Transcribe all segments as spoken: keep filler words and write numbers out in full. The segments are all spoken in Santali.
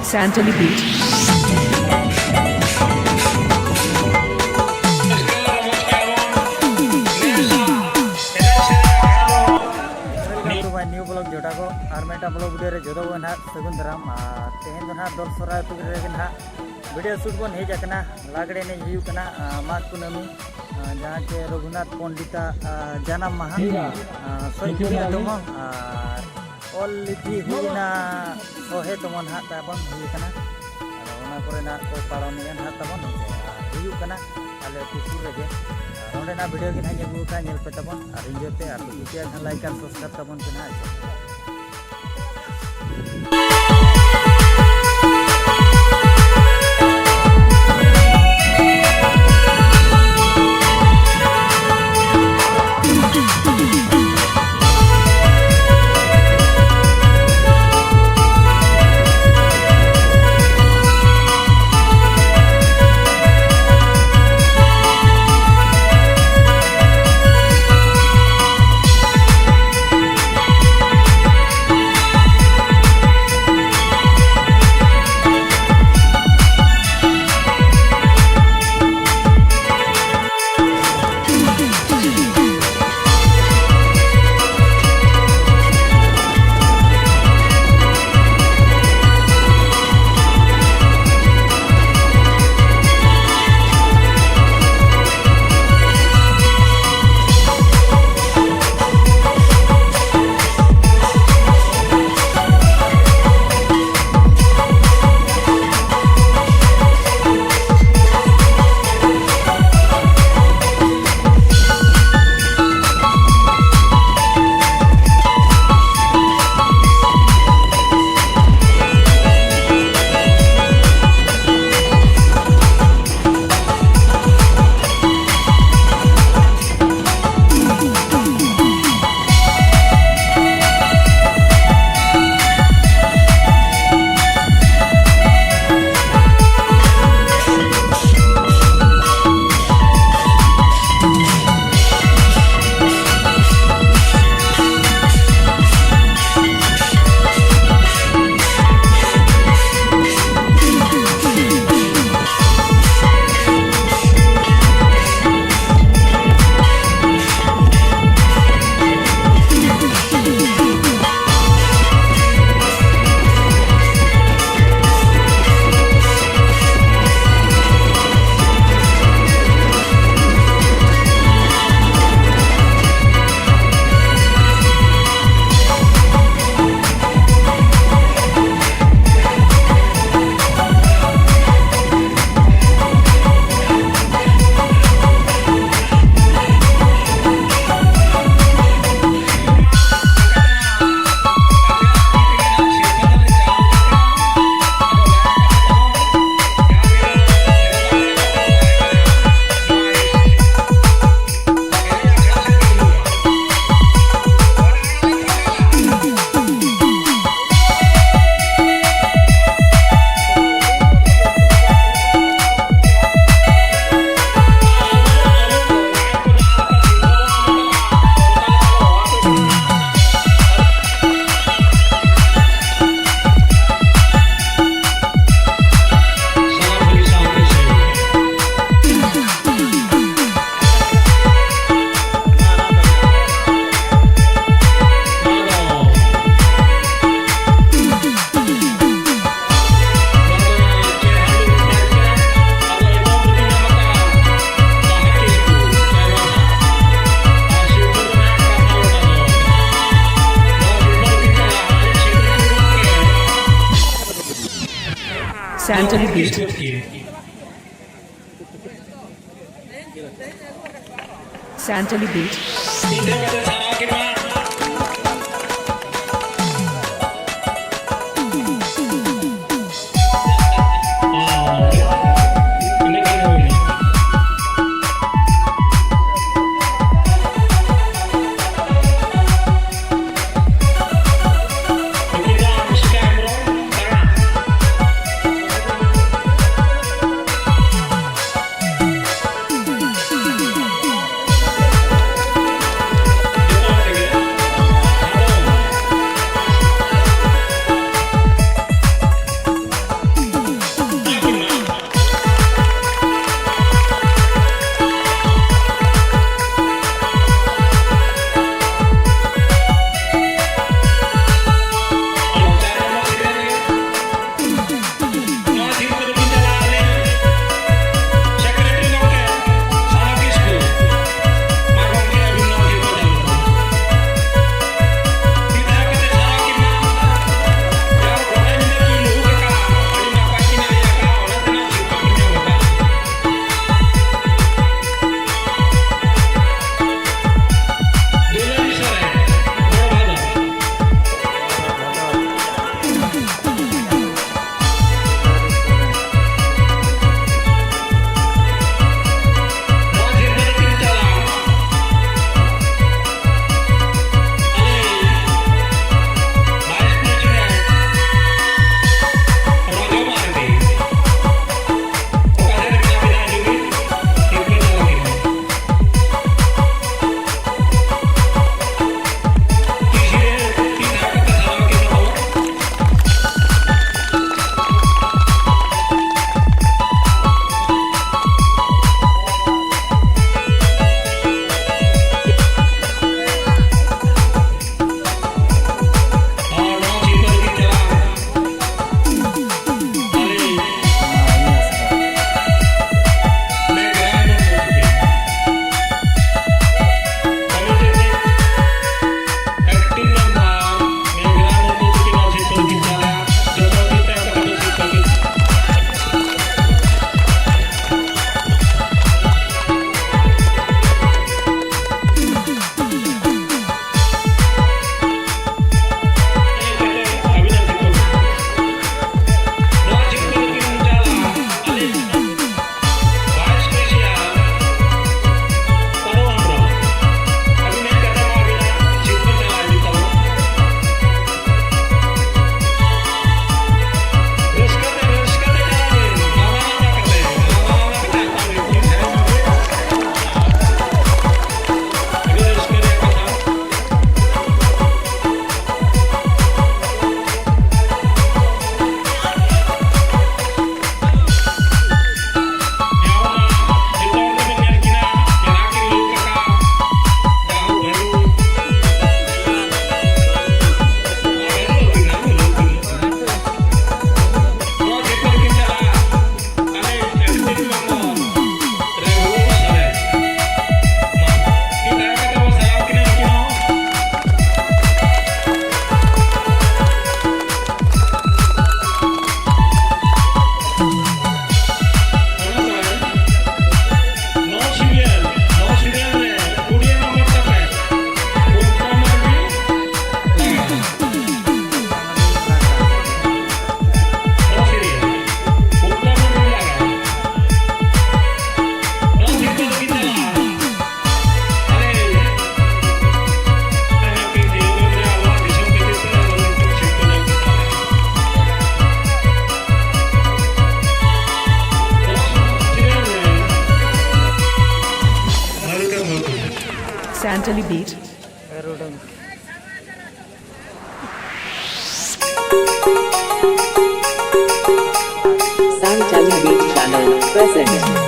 Santali Beat. Welcome to my new vlog, ᱡᱚᱴᱟ ᱠᱚ᱾ ᱟᱨ ᱢᱤᱫᱴᱟᱝ vlog video ᱨᱮ ᱡᱚᱛᱚ ᱠᱚ ᱱᱟᱦᱟᱜ ᱥᱟᱹᱜᱩᱱ ᱫᱟᱨᱟᱢ᱾ ᱟᱨ ᱛᱮᱦᱮᱧ ᱫᱚ ᱱᱟᱦᱟᱜ ᱫᱚᱞ ᱥᱚᱨᱦᱟᱭ ᱟᱹᱛᱩ ᱨᱮᱜᱮ ᱱᱟᱦᱟᱜ video shoot ᱵᱚᱱ ᱦᱮᱡ ᱟᱠᱟᱱᱟ᱾ ᱞᱟᱜᱽᱲᱮ ᱮᱱᱮᱡ ᱦᱩᱭᱩᱜ ᱠᱟᱱᱟ, ᱟᱨ ᱢᱟᱜᱽ ᱠᱩᱱᱟᱹᱢᱤ, ᱟᱨ ᱡᱟᱦᱟᱸ ᱪᱮ ᱨᱚᱜᱷᱩᱱᱟᱛᱷ ᱯᱚᱱᱰᱤᱛᱟᱜ, ᱟᱨ ᱡᱟᱱᱟᱢ ᱢᱟᱦᱟ, ᱟᱨ ᱥᱚᱭ ᱠᱩᱲᱤ ᱛᱚᱢᱚ, ᱟᱨ ᱚᱞ ᱞᱤᱯᱤ ᱦᱩᱭᱱᱟ ᱥᱚᱦᱮ ᱛᱚᱢᱚ ᱱᱟᱦᱟᱜ ᱛᱟᱵᱚᱱ ᱦᱩᱭ ᱟᱠᱟᱱᱟ᱾ ᱟᱫᱚ ᱚᱱᱟ ᱠᱚᱨᱮᱱᱟᱜ ᱠᱚ ᱯᱟᱨᱚᱢᱮᱜᱼᱟ ᱱᱟᱦᱟᱜ ᱛᱟᱵᱚᱱ, ᱟᱨ ᱦᱩᱭᱩᱜ ᱠᱟᱱᱟ ᱟᱞᱮ ᱟᱹᱛᱩ ᱥᱩᱨ ᱨᱮᱜᱮ᱾ ᱟᱨ ᱚᱸᱰᱮᱱᱟᱜ video ᱜᱮ ᱱᱟᱦᱟᱜ ᱧᱮᱞ ᱟᱹᱜᱩ ᱠᱟᱜᱼᱟ, ᱧᱮᱞ ᱯᱮ ᱛᱟᱵᱚᱱ᱾ ᱟᱨ ᱤᱧ ᱡᱚᱛᱮ ᱟᱨ ᱠᱩᱥᱤᱭᱟᱜ ᱠᱷᱟᱱ like ᱟᱨ subscribe ᱛᱟᱵᱚᱱ ᱯᱮ ᱱᱟᱦᱟᱜ᱾ Santali Beat. Santali Beat. Sanchali Beat. Sanchali Beat channel present.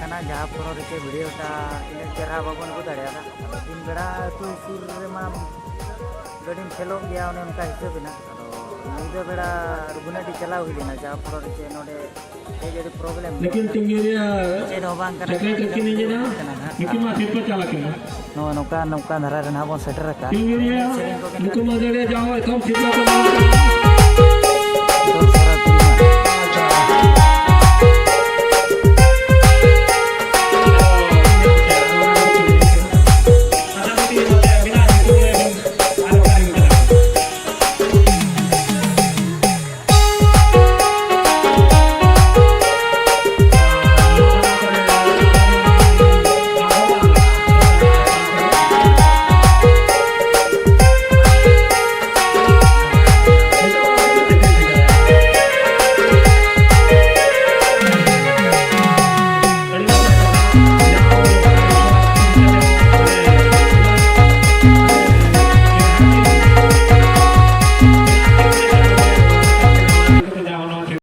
ᱠᱟᱱᱟ, ᱡᱟᱦᱟᱸ ᱯᱚᱨᱚ ᱨᱮ ᱪᱮ ᱵᱷᱤᱰᱤᱭᱳ ᱴᱟ ᱤᱱᱟᱹᱜ ᱪᱮᱦᱨᱟ ᱵᱟᱵᱚᱱ ᱟᱹᱜᱩ ᱫᱟᱲᱮᱭᱟᱫᱟ᱾ ᱟᱫᱚ ᱫᱤᱱ ᱵᱮᱲᱟ ᱟᱹᱛᱩ ᱥᱩᱨ ᱨᱮᱢᱟ ᱜᱟᱹᱰᱤᱢ ᱠᱷᱮᱞᱳᱜ ᱜᱮᱭᱟ, ᱚᱱᱮ ᱚᱱᱠᱟ ᱦᱤᱥᱟᱹᱵ ᱮᱱᱟ᱾ ᱟᱫᱚ ᱧᱤᱫᱟᱹ ᱵᱮᱲᱟ ᱨᱩᱜᱷᱩᱱᱟᱰᱤ ᱪᱟᱞᱟᱣ ᱦᱩᱭ ᱞᱮᱱᱟ, ᱡᱟᱦᱟᱸ ᱯᱚᱨᱚ ᱨᱮ ᱪᱮ ᱱᱚᱰᱮ ᱦᱮᱡ ᱟᱹᱰᱤ ᱯᱨᱚᱵᱞᱮᱢ᱾ ᱞᱮᱠᱤᱱ ᱛᱤᱝᱜᱤᱨᱤᱭᱟ ᱪᱮᱫ ᱦᱚᱸ ᱵᱟᱝ ᱠᱟᱱᱟ᱾ ᱡᱟᱠᱟᱭ ᱛᱟᱹᱠᱤᱱ ᱤᱧ ᱮᱱᱟ, ᱠᱟᱱᱟ ᱱᱟᱦᱟᱜ᱾ ᱱᱩᱠᱤᱱ ᱢᱟ ᱴᱷᱤᱠ ᱠᱚ ᱪᱟᱞᱟᱜ ᱠᱟᱱᱟ᱾ ᱱᱚᱜᱼᱚᱭ ᱱᱚᱝᱠᱟ, ᱱᱚᱝᱠᱟ ᱫᱷᱟᱨᱟ ᱨᱮ ᱱᱟᱦᱟᱜ ᱵᱚᱱ ᱥᱮᱴᱮᱨ ᱟᱠᱟᱫ᱾ ᱛᱤᱝᱜᱤᱨᱤᱭᱟ, ᱥᱮᱨᱮᱧ ᱠᱚᱜᱮ ᱱᱩᱠᱩ ᱢᱟ ᱡᱟᱲᱤᱭᱟ ᱡᱟᱶᱟᱭ ᱛᱟᱢ ᱴᱷᱤᱠ ᱠᱚ ᱪᱟᱞᱟᱜ ᱠᱟᱱᱟ᱾